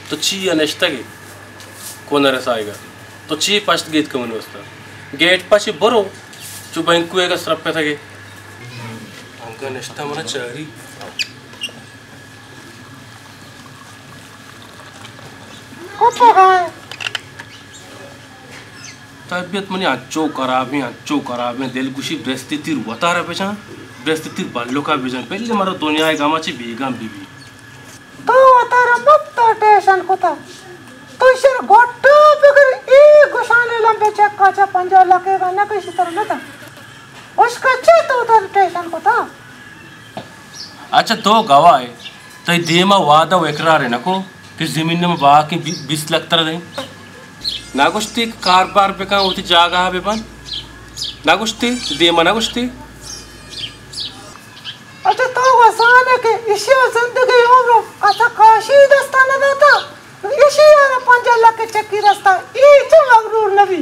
تو چی ءَ نشتگ ئے؟ کون ءَ رسائگ ءَ؟ تو چی پشت گیت کمن واستا؟ گیٹ پچ برو، چو بینکو ءَ سرپتگ ئے۔ انگا نشتہ منا چاری۔ کتگ ئے؟ طبیعت منی انچو خرابیں، انچو خرابیں، دل گوشی برستی تیر وتارا بجاں، برستی تیر بلوکا بجاں، بلے مرا دنیا ءِ غم ءَ چہ بیگم بہ بی۔ تو وتارا مپت ءَ ٹیشن کتا۔ تو شر گوٹا بگر اے گشانے لمبے چکا چا پنجاہ لکھ ءَ نہ کشی تر نہ تا۔ اشکا چے تو وتارا ٹیشن کتا؟ اچھا تو گواہ ئے، تئی دیما وعدہ و اقرار نہ کو کہ زمین ما باقی بی-، بیست لکھ ترا دیں؟ نہ گوشتی کہ کاربار بکن، وتی جاگہ ببند؟ نہ گوشتی؟ دیما نہ گوشتی؟ اچھا تو وسانے کہ ایشی زندگی عمر کسا کاشی دستا نہ داتا، ایشی یارا پنجاہ لکھ چکی رستا، ای چہ مغرور نبی۔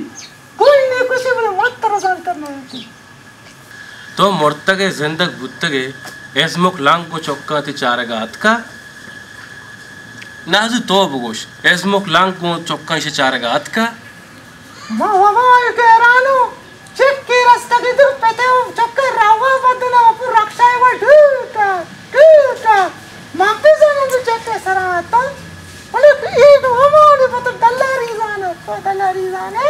کوئی نہیں کسی بلے مت ترا زانتر نہ ہوتی۔ تو مرتگ ئے، زندگ بوتگ ئے، ازمک لنگ گوں چکاں تئی چارگ ءَ اتکا؟ نازو تو بگوش، ازمک لنگ گوں چکاں ایشی چارگ ءَ اتکا؟ ما ہمائی گیرانو، چکے رستگی در پتے و چکے راوا بدنا و پور رکشائے و ڈوٹا، ڈوٹا۔ ما بزنم چکے سرا آتا، بلے اے نو ہمانی پتر دلاری زانے، تو دلاری زانے۔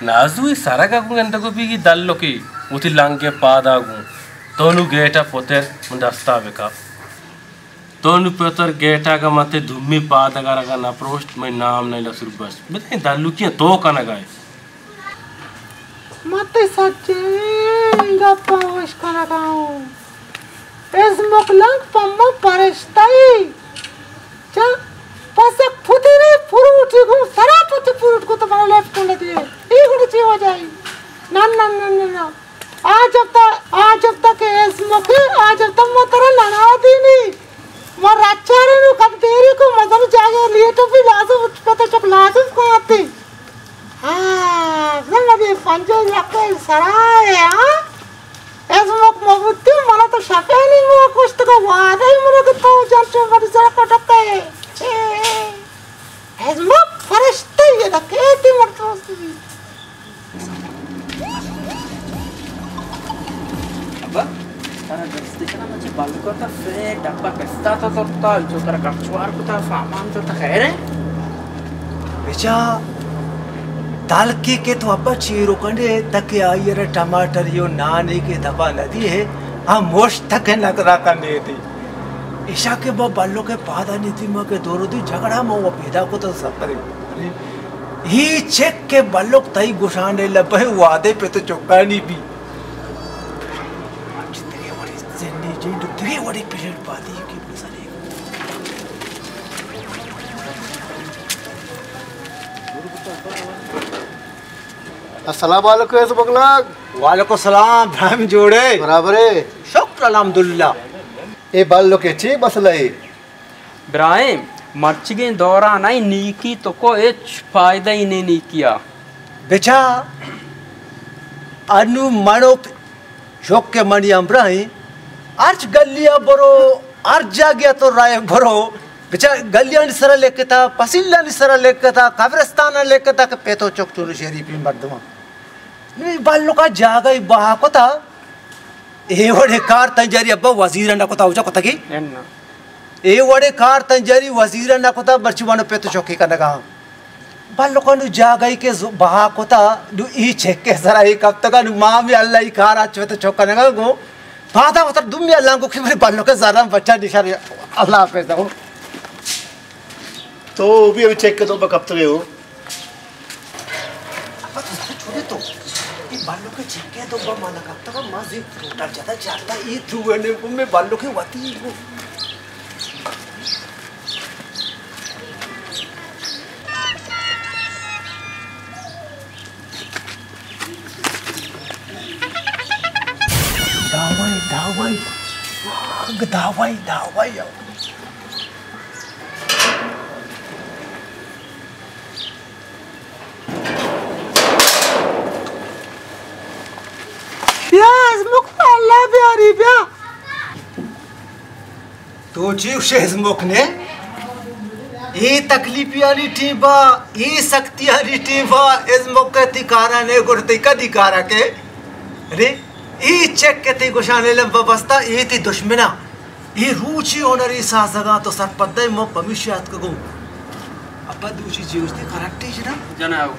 نازو ءِ سرگ ءَ گوں گندگ ءَ بیگی دلکے وتی لنگ ءِ پاد ءَ گوں۔ تو نوں گیٹ ءَ پتر من دست ءَ بکپ۔ تو نوں پتر گیٹ ءَ گا من تئی دومی پاد ءَ گرگ ءَ نہ پروشت، مئے نام نہ لسر بس۔ بزاں دلکی ءَ تو کنگ ءَ ئے۔ من تئی سجہیں گپاں وش کنگ ءَ اوں۔ ازمک لنگ پہ من پرشتہ ئے۔ چا پسک پترے فروٹی گوں سرا پتی فروٹ کو تو منا لیفٹ کو ندیے۔ اے گڑا چی وجہ ئے؟ نہ، نہ، نہ، نہ، نہ۔ آ جب تا، آ جب تا کہ ازمک ئے، آ جب تا من ترا ننا دینی۔ من رچارے نو کب دیری کو مزن جاگے لیٹو بھی لازم، پتہ چک لازم کو آتے۔ ہاں، زندگی پنجاہ لکھ سرا ئے، ہاں؟ ازمک مبوتی، منا تو شپے نی مو کشتگا، وعدہ ئے منا کہ تو جان چو بری سرا کٹکا ئے۔ اے، اے، ازمک فرشتہ ئے، دا کیتی مردوستی۔ ابا، ترا گشتے کنا من چہ بلکتا فے ڈبہ پستا تو زرتا، چو ترا گچوار کتا، سامان زرتا، خیر ہے؟ بچا، دلکی کہ تو ابا چیرو کنڈے، تکے آئی را ٹماٹر یو نانے کہ دبا ندی ہے، ہم موش تک نکرا کنڈے دی۔ ایشا کہ با بلو کے پادا نیتی ما کے دورو دی جھگڑا ما وہ پیدا کو تو سفرے۔ ہی چک کے بلوک تئی گشانے لبے وعدے پہ تو چکانی بھی۔ ہنچ دگہ وڑی زندی جی، دگہ وڑی پلیٹ پاتی کی بزنی۔ السلام علیکم، ایس بگلاگ۔ وعلیکم السلام، ابراہیم جوڑے؟ برابر ہے۔ شکر الحمدللہ۔ اے بالو کے چی مسئلہ ہے؟ ابراہیم، مرچگیں دوران ءَ نیکی تو کو ہچ فائدہ ہی نہیں نیکیا۔ بچا، انو منو چک کہ منی ہمراہیں، ہرچ گلی ءَ برو، ہر جاگہ ءَ تو رائے برو، بچا گلیانی سرا لکھتا، پسیلانی سرا لکھتا، قبرستان ءَ لکھتا کہ پیتو چک چونو شریفیں مردماں۔ نوں اے بلکا جاگہ ءَ بہا کتا، اے وڑے کار تنجاری ابا وزیر ءَ نہ کتا، اوجا کتا کی؟ اے وڑے کار تنجاری وزیر ءَ نہ کتا، مرچی وانو پیتو چکی کنگا۔ بلکن نوں جاگہے کہ ز-، بہا کتا، نوں ای چکے سرا ای کپتگا، نوں مامی اللہ ای کارا چوت چک کنگا گوں۔ پادا وتر دومی اللہ گوں کہ منی بلکے زرم بچا نشار۔ اللہ حافظ ہو۔ تو بھی ابھی چک کے تو کپتگے ہو۔ ابا تو سر چھوڑے تو۔ ای بلکے چکے تو با مانا کپتگا، ما زی ٹوٹل جتا چارتا، ای تو نے میں بلکے وتی۔ داوئی، داوئی۔ آگ، داوئی، داوئی۔ بیا ازمک، اللہ بیاری، بیا۔ تو چی گوشے ازمک نے؟ اے تکلیفیانی ٹیمبا، اے سختیانی ٹیمبا، ازمک ءَ تئی کارا نئے گڑا تئی کدی کارا کئے؟ ارے، اے چیک کہ تئی گوشانے لمبا بستا، اے تئی دشمنا۔ اے روچی ہنری سازگاں تو سرپد ئے، من پمیشی اتکگوں۔ ابا دوشی چی گوشتی، کرنٹی جنا؟ جناب۔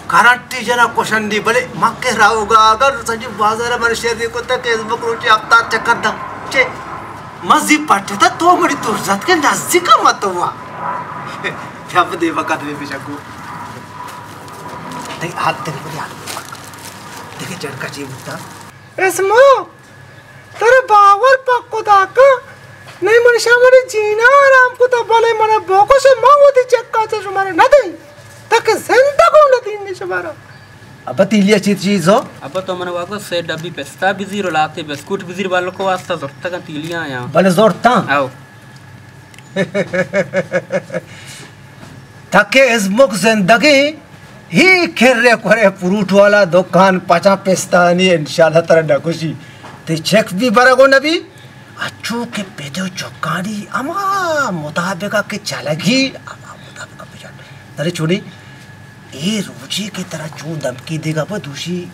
کرنٹی جنا کشندی، بلے من کہ راوگا اگر سجی بازار من شیئر دی کتا کہ ازمک روچی ہفتاد چکر دم۔ چے؟ من زی پٹتا تو منی دور زد کہ نزدیک مت ہوا۔ شب دے وقت میں پیچھا کو۔ تئی حال تک بڑی حال۔ دیکھے جڑکا چی بوتا۔ اسمو۔ ترا باور پہ خدا کن، نئے من شمارے جینا آرام کتا، بلے من بوکش، من وتی چکا چہ شمارا نہ دیں، تک زندگو نہ دیں شمارا۔ ابا تیلیا چی چیز ہو؟ ابا تو من واگو سے ڈبی پستا بزیر و لاتے بسکوٹ بزیر، بالکو واسطہ زرتگاں تیلیاں آیاں۔ بلے زرتاں؟ آو۔ تکے ازمک زندگیں، ہی کرے کرے فروٹ والا دکان پچاں پستانی انشاءاللہ ترا نکشی۔ تئی چک بھی برگو نبی، اچو کہ پدو چکانی ہما مطابقہ کہ چلگی، ہما مطابقہ بجن۔ ترے چونی، اے روچی کہ ترا چون دمکی دیگا پہ دوشی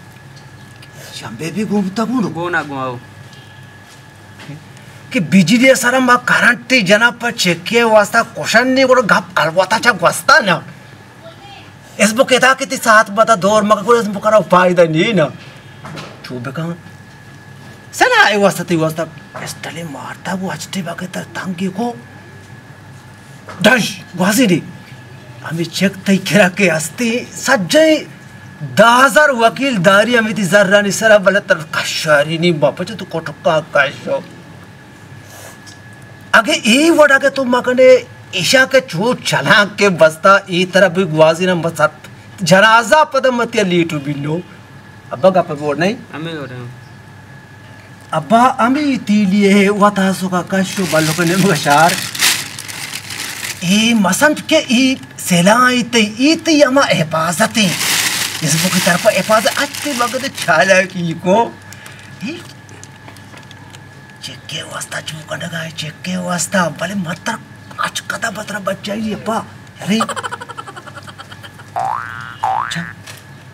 شمبے بھی گون بوتا گون۔ گونا گون آو۔ کہ بجلی ءِ سرا ما کرنٹ جناں پہ چکے واسطہ کشن نی، گڑا گپ الوتا چہ گوستا نا۔ ازمک ادا کہ تئی ساعت بتا دور مکن، گڑا ازمک را فائدہ نی نا۔ چو بکن۔ سنا اے واسطہ تئی واسطہ پسٹلے مارتا گو اچ ٹی باکے تر تنگی کو۔ دش گوازینی۔ ہمے چک تئی کرا کہ ہستی، سجہیں دہ ہزار وکیل داری ہمے تئی زرانی سرا، بلے تر کشاری نی، ما پچو تو کٹکا کشو۔ اگہ اے وڑا کہ تو مکنے، ایشا کہ چو چلانکے بستا، اے طرف بھی گوازینا مسات جنازہ پدا متیا لیٹو بینو۔ ابا گپ بور نہیں؟ ہمے وڑا۔ ابا ہمے تیلی ءَ وتا سکا کش و بلوک ءَ نمگ ءَ شار۔ اے مسنت کہ اے سلاہ ءِ تئی، اے تئی ہما حفاظت ءِ۔ ازمک ءِ طرف ءَ حفاظت، اچ تئی مگد چالاکی کو۔ اے چکے واسطہ چو کنگا ہے، چکے واسطہ، بلے متر اچ کدا بتر بچائی ابا۔ ارے۔ چا۔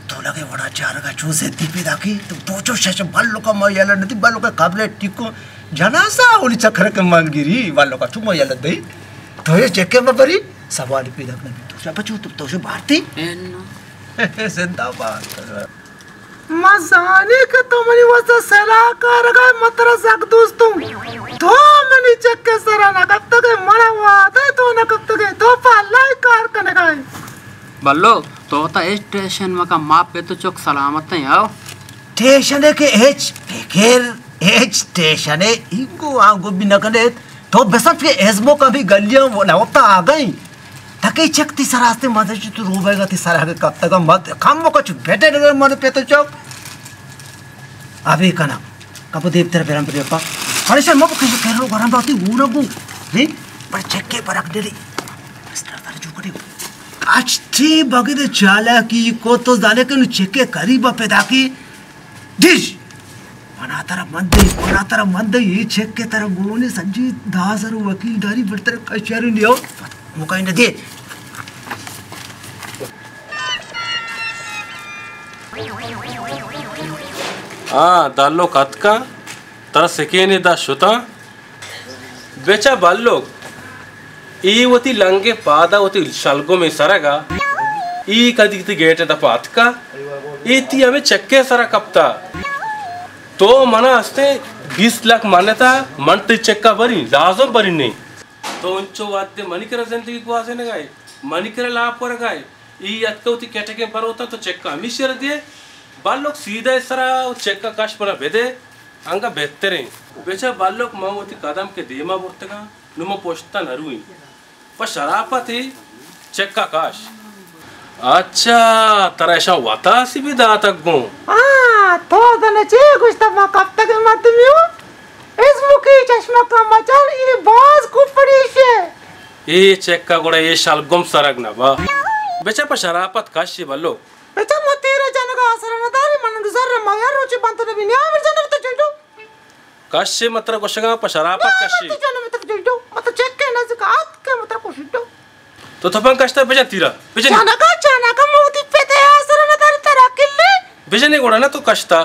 تو لگے وڑا چارگا چو زدی پیدا کی، تو پوچو شش بلوکا ما یلا ندی، بلوکا قبل ٹکو جنازہ اولی چکر کے منگیری، بلوکا چو ما یلا دئی۔ تو یہ چکے ما بری، سوال پیدا نبی۔ تو شا بچو، تو، تو شا بھارتی؟ زندہ باد۔ ما زانی کہ تو منی واسطہ سلاہ کارگا، ما ترا سک دوستوں۔ تو منی چکے سرا نہ کپتگے، منا وعدہ تو نہ کپتگے، تو پہ اللہ کار کنگا۔ بلو، تو تا ہچ ٹینشن مکن، ما پت و چک سلامت ہیں، آؤ۔ ٹینشن ہے کہ ہچ فکر، ہچ ٹینشن ہے، اینگو آنگو بھی نہ کنیت۔ تو بسمجھ کہ ازمو کا بھی گلیاں وہ نہ ہوتا آ گئی۔ تکے چک تی سراستے مزے چو تو روبے گا تی سرا کے کپتگا مت کم مکا چو بیٹے لگے من پت و چک۔ ابھی کنا۔ کپو دیو تیرا بیران پہ پا۔ پریشان مکو کشو کرو گرم باتی گونا گو۔ نہیں؟ پر چکے پرک ڈلی۔ مسٹر تر جو کٹی۔ اچ ٹی بگد چالاکی کو تو زانے کہ نو چکے قریب پیدا کی۔ ڈش! منا ترا من دئی، منا ترا من دئی، اے چکے ترا گونے سجی دہ ہزار وکیل داری بڑتر کچاری نیو۔ مکائی نہ دے۔ ہاں، دالو کتکا، ترا سکینے دا شتا۔ بچا بلوک، اے وتی لنگے پادا وتی شلگمے سرگا، اے کدی تی گیٹ دپا اتکا، اے تی ہمے چکے سرا کپتا۔ تو منا ہستے بیست لکھ منتا، من تی چکا بری، لازم بری نہیں۔ تو انچو وقت منی کرا زندگی گوازینگائے، منی کرا لاپ ورگائے، اے اتکا وتی کٹکیں بروتا تو چکا ہمیشی را دیے، بلوک سیدھا سرا چکا کش پنا بدے۔ انگا بہتریں۔ بچا بلوک من وتی قدم کہ دیما برتگاں، نو من پشتا نرویں۔ پہ شرافت ء چکا کاش۔ اچھا، ترا اشاں وتاسی بھی داتگ گوں؟ ہاں، تو زن چے گوشتا ما کپتگ مردمی ہوں؟ ازمکی چشمکا مچار، اے باز کوپڑی شے۔ اے چکا گڑا اے شلگم سرگ نہ با۔ بچا پہ شرافت کشی بلوک۔ بچا ما تیرے جنگا اثر نہ داری، من زر ما یار روچی بنت نبی نیامر جنگ تو جنڈو۔ کشے متر گوشگاں پہ شرافت کشے۔ تو جنم تک جنڈو۔ تو تپنگ کشتا بجن تیرا، بجن۔ چانکا، چانکا، موتی پتے آسر نہ داری ترا کلے۔ بجنے گوڑا نہ تو کشتا۔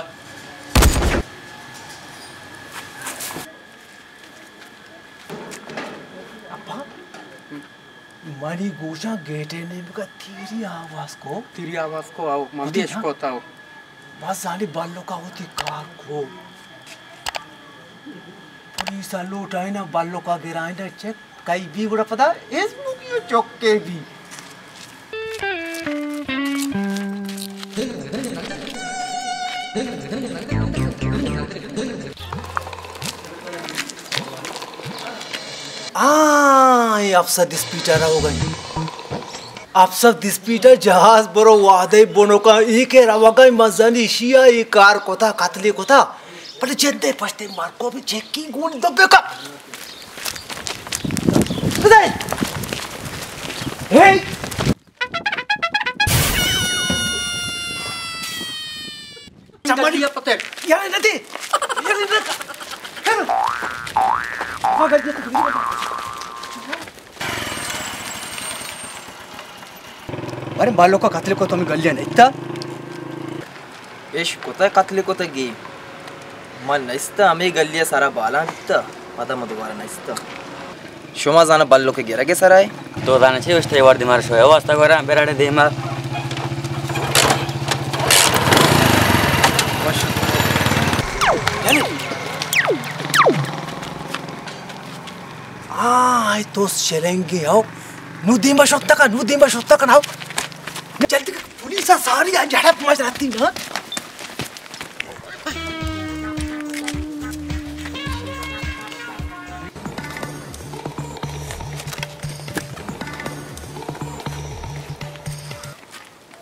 ابا، منی گوشاں گیٹے نیمگا تیری آواز کو۔ تیری آواز کو، آؤ، من بھی اشکوتا ہوں۔ بس زانی بلوکا ہوتی کار کو۔ پولیس لوٹائنا، بلوکا گرائنا، چیک کئی بی گڑا پدا اس بوگی چوکے بی۔ آ، اے افسر دسپیٹر ہو گئی۔ افسر دسپیٹر جہاز برو وعدے بنوکا، ای کے روگا مزنی شیا ای کار کتا، قتلی کتا۔ بلے جندے پشتے مار کو بھی چیکی گون دبے کا۔ بدے۔ ہے۔ چمڑی۔ یا پتر۔ یا ندی۔ یا ندی۔ مگر یہ تو بارے بالوکا قتل کو تمہیں گلیا نہیں تا؟ اش کتہ قتل کتگی۔ من نشتہ ہمے گلی ء سرا بالاں بیتہ، پدا من دوبارہ نشتہ۔ شما زانہ بلوک ء گرگ ء سرا ئے؟ تو زانہ چے اشتہ اے وردی مارا شوئے واسطہ گوراں، بے راڑے دیما۔ آ، آئی تو شلنگے ہو۔ نو دیما شتہ کن، نو دیما شتہ کن ہو۔ جلدی کر، پولیس ء ساری آ جڑپ مجرتی نا۔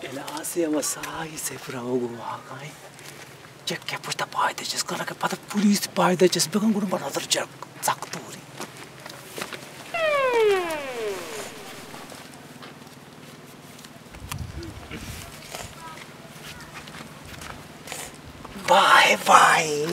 الاسی ہم ساہی صفر ہو گو آگائی۔ چکے پشتا پائدہ چست کنگ ء پدا پولیس پائدہ چست بکن گڑا من نظر جگ سک دوری۔ Bye bye.